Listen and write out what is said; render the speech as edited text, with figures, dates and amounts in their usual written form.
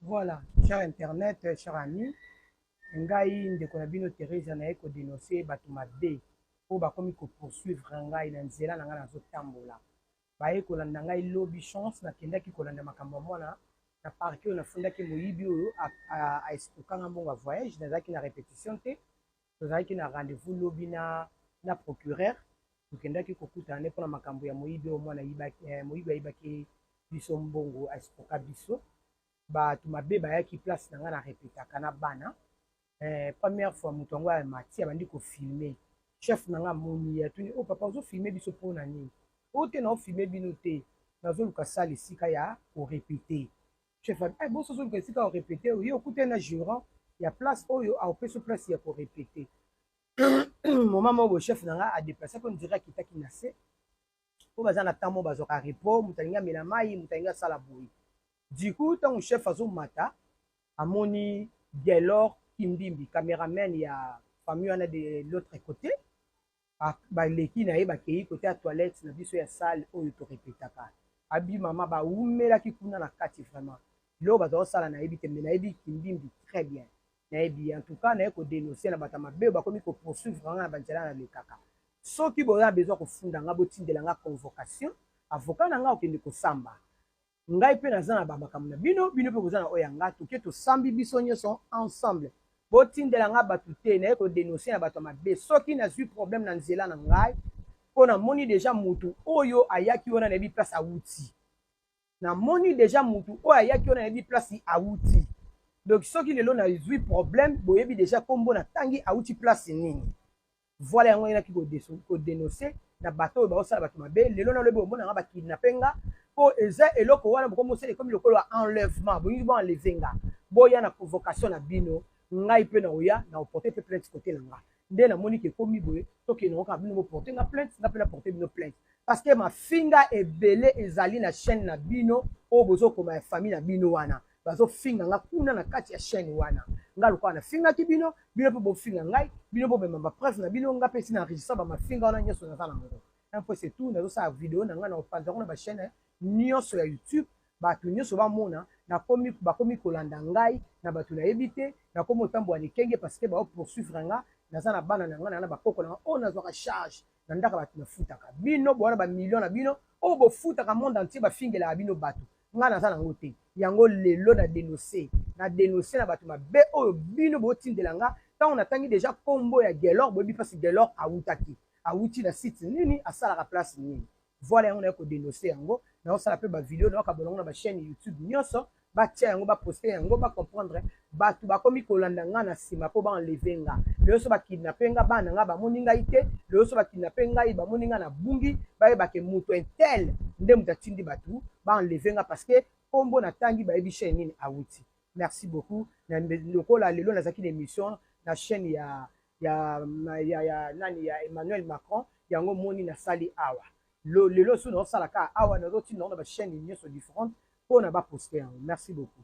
Voilà, cher internet, cher ami, ngai ndeko na bino Theresa naye ko denoncer bato mabe oyo bakomi ko poursuivre ngai na nzela na ngai nazotambola. Baye kolanda ngai lobi chance nakendaki kolanda makambo ya mwana na parquet oyo nafundaki moyibi oyo a escroquer nga mbongo ya voyage. Nazalaki na répétition te, tozalaki na rendez-vous lobi na procureur. Tokendaki kokutana nde mpona makambo ya moyibi oyo mwana ayibaki, moyibi ayibaki biso mbongo, escroquer biso. Bato mabe bayaki place na ngai na répétaka na bana. Première fois moto yango amati, abandi kofilmer. Chef na ngai amoni ye, atuni: "O papa, ozofilmer biso mpona nini?" "Oyo te, naofilmer bino te, nazoluka sala esika ya korépéter." Chef abi: "Boso ozoluka esika ya korépéter, oye okutani na gérant ya place oyo, aopesi place ya korépéter." Moment moko boye, chef na ngai adéplaçaki, on dirait akitaki na se mpo baza na ntango bazwaka repos, moto alingi amela mai, moto alingi asala boye. Du coup, ntango chef azomata, amoni Gelor Kimbimbi, cameraman ya famille wana de l'autre côté, baleki na ye, bakei côté ya toilette na biso ya salle oyo torépétaka. Abi mama bawumelaki kuna na kati. Vraiment, biloko baza kosala nayebi te, mais nayebi Kimbimbi très bien, nayebi. En tout cas, naye kodénoncer na bato ya mabe oyo bakomi kopoursuivre nga na banzela nalekaka. Soki boza na besoin kofunda nga, botindela nga convocation, avocat na nga okende kosamba. Ngai mpe naza na bamakambo na bino, bino mpe boza na oyo ya nga, toke tosambi biso nyonso ensemble. Botindela nga bato te, naye kodénoncer na bato ya mabe. Soki nazwi problème na nzela na ngai, mpo namoni déjà mutu oyo ayaki wana, nayebi place awuti. Namoni déjà mutu oyo ayaki wana, nayebi place awuti. Donc soki lelo nazwi problème, boyebi déjà nkombo natangi, awuti place nini. Voilà, yango nayaki kodénoncer na bato oyo baosala bato mabe. Lelo nalobi, omonanga bakidnapper nga, mpo eza eloko wana bokomosala, ekomi lokolo ya enlèvement. Bolingi boenlever nga, boya na convocation na bino, ngai mpe na oya na oporter mpe plainte côté na nga. Nde namoni ke ekomi boye, tokende ngo kaka, bino boporter nga plainte, nga mpe naporter bino plainte, parce que mafinga ebele ezali na chaîne na bino oyo bozokoma ya famille na bino wana. Bazofinga nga kuna na kati ya chaîne wana. Nga lokola nafingaki bino, bino mpe bofinga ngai, bino bobema bapreuve na bino, nga mpe esi na enregistrer bamafinga wana nyonso, naza nango. Un fois c'est tout, nazosala video na ngai na kopanza yango na bachaîne nyonso ya YouTube, bato nyonso bamona. Nakomi, bakomi kolanda ngai na bato nayebi te. Nakomi otambola likenge parce que baopoursuivre nga. Naza na bana na ngai, na bakoko na ngai oyo nazwaka charge na ndako, bato nafutaka. Bino bowana bamillion na bino oyo bofutaka monde entier, bafingelaka bino bato, ngai naza nango te. Yango lelo na dénonce, na dénonce na bato mabe oyo bino botindela nga. Ntango natangi déjà nkombo ya Gelor, boyebi mpasi Gelor awutaki, awuti na site nini, asalaka place nini. Voilà, yango naye kodénoncer yango. Naosala mpe bavideo, naokabola yango na bachaîne YouTube nyonso, batia yango, baposter yango, bacomprendre. Bato bakomi kolanda nga na nsima mpo baenlever nga. Lelo so bakidnapper nga, bana nga bamoni ngai te. Lelo so bakidnapper ngai, bamoni nga na bungi, bayebake moto un tel nde moto atindi bato baenlever nga, parce que nkombo natangi, bayebi chaîne nini awuti. Merci beaucoup. Lokola lelo nazalaki na émission na chaîne ya nani, ya Emmanuel Macron, yango moni nasali awa lelo. So naosala kaka awa, nazotinda yango na bachaîne nyonso différente mpo na baposter yango. Merci beaucoup.